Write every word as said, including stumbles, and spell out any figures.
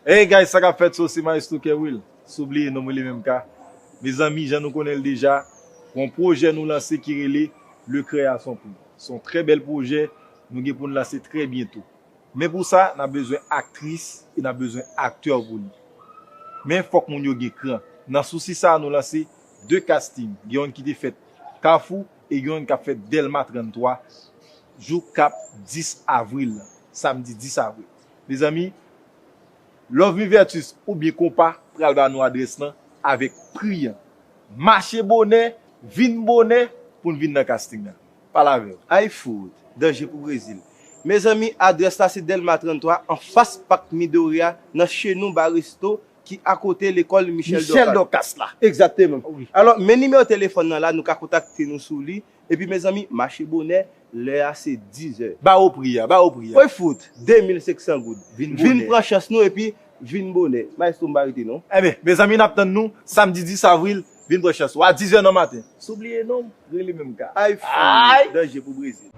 Hey guys, sa k ap fèt? So se Maestro Kerwill. Sou bliye non mwen li menm ka. Mezanmi, jan nou konnen l deja, gon pwojè nou lanse ki rele Le Création Prix. Se yon trè bèl pwojè nou gen pou n lanse trè byento. Men pou sa, n ap bezwen aktris e n ap bezwen aktè pou li. Men fòk moun yo gen kran. Nan sousi sa a, nou lanse de casting. Gen youn ki te fèt Kafou e gen youn k ap fèt Dèlma trannntwa jou k ap dis avril la, samdi dis avril. Mezanmi, Love Me Vertus oubyen Konpa pral ba nou adrès lan avèk pri an. Mache bonè, vin bonè pou n vin nan casting nan. Pale avè w. Ay fout, danje pou Brezil. Mezanmi, adrès la se Dèlma trannntwa, anfas Pak Midori a, nan Chez Nous Bar Resto, ki akote lekòl Michel Michel Dorcas. Dorcas la. Egzakteman. Wi. Alò, men nimewo telefòn nan la, nou ka kontakte nou sou li. Epi, mezanmi, mache bonè, lè a se diz è. Ba yo pri a, ba yo pri a. Woy fout, de mil senk san goud. Vin Vin bonè. Pran chans nou, epi vin bonè. Maestro, m pa rete non. Enben, mezanmi, n ap tann nou samdi dis avril, vin pran chans ou a diz è nan maten. Sou bliye non, rele menm ka. Ay fout, Ay. Danje pou Brezil.